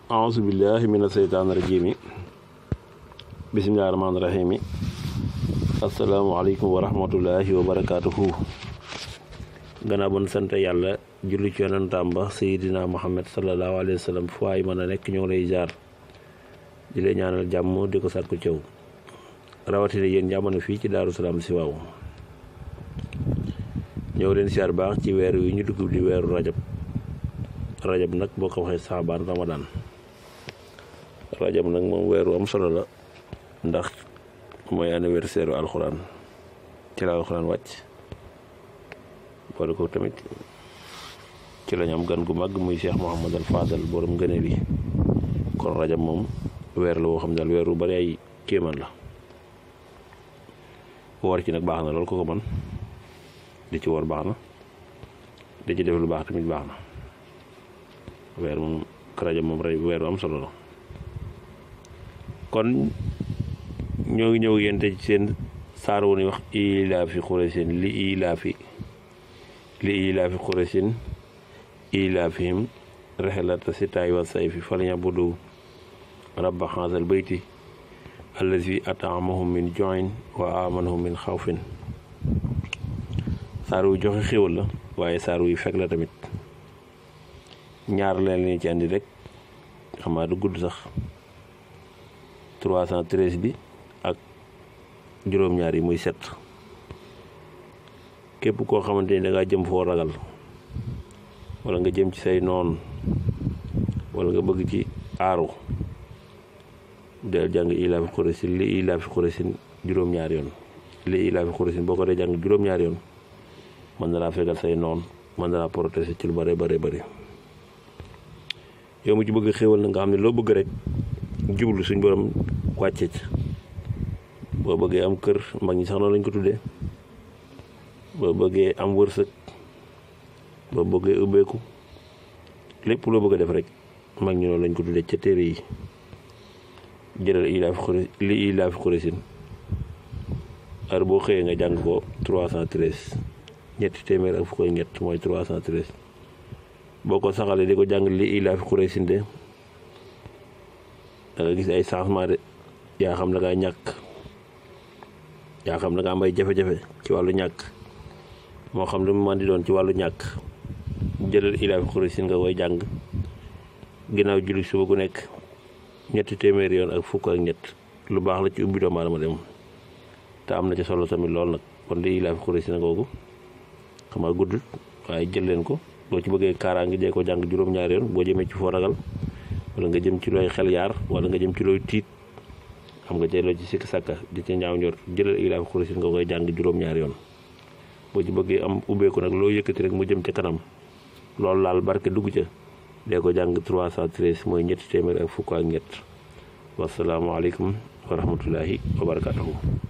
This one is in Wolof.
auzu billahi mina seytaani rajiimi bismillahi rahmaani rahiimi asalaamaaleykum wa rahmatullahi wa barakaatuhu. gannaaw bon sant yàlla julli ci yonentam ba Seydina Muhammad sallallahu alayhi wa sallam fu waay mën a nekk ñoo ngi lay jaar di lay ñaanal jàmm di ko sàkku caw rawatina yéen jamono fii ci Daaru Salaam si waaw ñëw leen siyaar baax ci weer wi ñu dugg di weeru rajab nag boo ko waxee saabaan ramadaan rajab nag moom weeru am solo la ndax mooy anniversaire alxuraan ci la alxuraan wàcc boole ko tamit ci lañ am gan gu mag muy Cheikh Mouhamadal Fadal borom ngëneel yi kon rajab moom weer la woo xam ne daal weeru bari ay kéemaan la woor ci nag baax na lool ko man di ci woor baax na di ci def lu baax tamit baax na weer moom rajab moom weeru am solo la kon ñoo ngi ñëw yéen te ci seen saar wu ñuy wax ilaafi Quraysin li ilaafi Quraysin ilaafihim rihlata sitaa'i wa sayfi falyabudu rabba haazal bayti allazi at'amahum min juu'in wa aamanahum min xawfin. saar wu joxe xéwal la waaye saar wu fekk la tamit ñaar leen leen ci andi rek xam naa du gudd sax 313 bi ak juróom-ñaar yi muy 7 képp koo xamante ni dangaa jëm foo ragal wala nga jëm ci say noon wala nga bëgg ci aaru del jàng ilaafi Quraysin li ilaafi Quraysin juróom-ñaar yoon li ilaafi Quraysin boo ko dee jàng juróom-ñaar yoon mën na laa fegal say noon mën na laa protéger ci lu bare yow mu ci bëgg xéwal na nga xam ne loo bëgg rek jublu suñ borom wàcce ci boo bëggee am kër mag ñi sax noonu lañ ko tuddee boo bëggee am wërsëg boo bëggee ubbeeku lépp loo bëgg a def rek mag ñi noonu lañ ko tuddee ca téere yi jëlal li ilaafi Quraysin heure boo xëyee nga jàng ko 313 ñetti téeméer ak fukk ak ñett mooy 313 boo ko saxalee di ko jàng li ilaafi Quraysin de da nga gis ay changement de yaa xam da ngaa ñàkk yaa xam da nga am ay jafe-jafe ci wàllu ñàkk moo xam lu mu mën di doon ci wàllu ñàkk jëlal ilaafi Quraysin nga koy jàng ginnaaw julli suba gu nekk ñetti téeméeri yoon ak fukk ak ñett lu baax la ci ubbi doomu aadama dem te am na ci solo tamit lool nag kon li ilaafi Quraysin googu xam nga guddul waaye jël leen ko boo ci bëggee kaaraange dee ko jàng juróom-ñaari yoon boo jëmee ci foo ragal wala nga jëm ci looy xel yaar wala nga jëm ci looy tiit xam nga jëloo ci sikk sàkka di ci ñaaw njort jëlal ilaafi Quraysin nga koy jàng juróom-ñaari yoon boo ci bëggee am ubbeeku nag loo yëkkati rek mu jëm ca kanam loolu laal barke dugg ca dee ko jàng 313 mooy ñetti téeméer ak fukk ak ñett wasalaamualeykum wa rahmatullahi wa barakatuhu.